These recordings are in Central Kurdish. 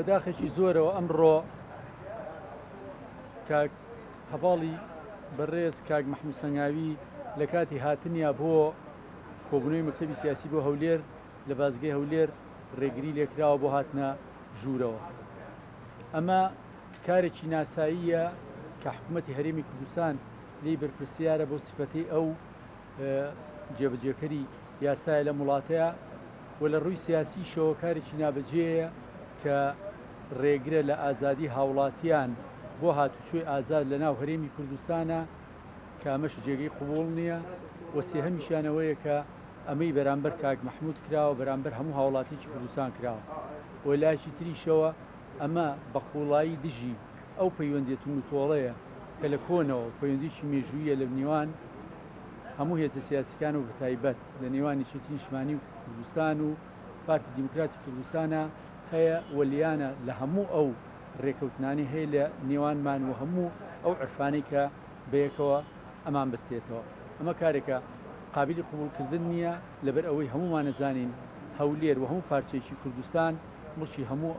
بەداخێکی زۆرەوە ئەمڕۆ کاک هەڤاڵی بەڕێز کاک مەحموود سەنگاوی لە کاتی هاتنیا بۆ کۆبوونەوەی مەکتەبی سیاسی بۆ هەولێر لە بازگەی هەولێر ڕێگری لێکراوە بۆ هاتنە ژوورەوە. ئەمە کارێکی ناساییە کە حکوومەتی هەرێمی کوردستان لێی بەرپرسیارە بۆ سیفەتەی ئەو جێبەجێکەری یاسایە لەم وڵاتەیە و لە ڕووی سیاسیشەوە کارێکی نابەجێیە کە ڕێگرە لە ئازادی هاوڵاتیان بۆ هاتوچۆی ئازاد لە ناو هەرێمی کوردستانە کە ئەمەش جێگەی قبوڵ نییە و سێهەمیشیان ئەوەیە کە ئەمەی بەرامبەر کاک مەحمود کراوە بەرامبەر هەموو هاوڵاتیەکی کوردستان کراوە و لایەکی تریشەوە ئەمە بە قوڵایی دژی ئەو پەیوەندیە توندوتۆڵەیە کە لە کۆنەوە پەیوەندیی مێژوویە لە نێوان هەموو هێزە سیاسیکان و بەتایبەت لە نێوان یەکێتی نیشتمانی و کوردستان و پارتی دیموکراتی کوردستانە هەیە و لیانە لە هەموو ئەو رێکەوتنانەی هەیە لە نێوانمان و هەموو ئەو عرفانەی کە بەیەکەوە ئەمان بەستێتەوە. ئەمە کارێکە قابیلی قبوڵکردن نییە لەبەر ئەوەی هەموومان ئەزانین هەولێر و هەموو پارچەیەکی کوردستان موڵکی هەموو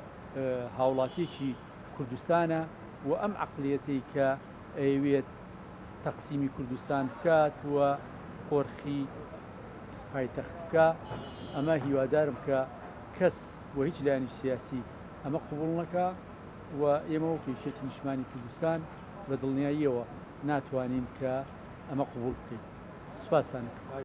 هاوڵاتیەکی کوردستانە و ئەم عەقڵیەتەی کە ئەیەوێت تەقسیمی کوردستان بکات و قۆرخی پایتەخت بکا ئەمە هیوادارم کە کەس و هیچ لایەنێکی سیاسی ئەمە قبوڵ نەکا و ئێمە وەکو یەکێتی نیشتمانی کوردستان بە دڵنیاییەوە ناتوانین کە ئەمە قبوڵ بکەین. سوپاستان ئەکەم.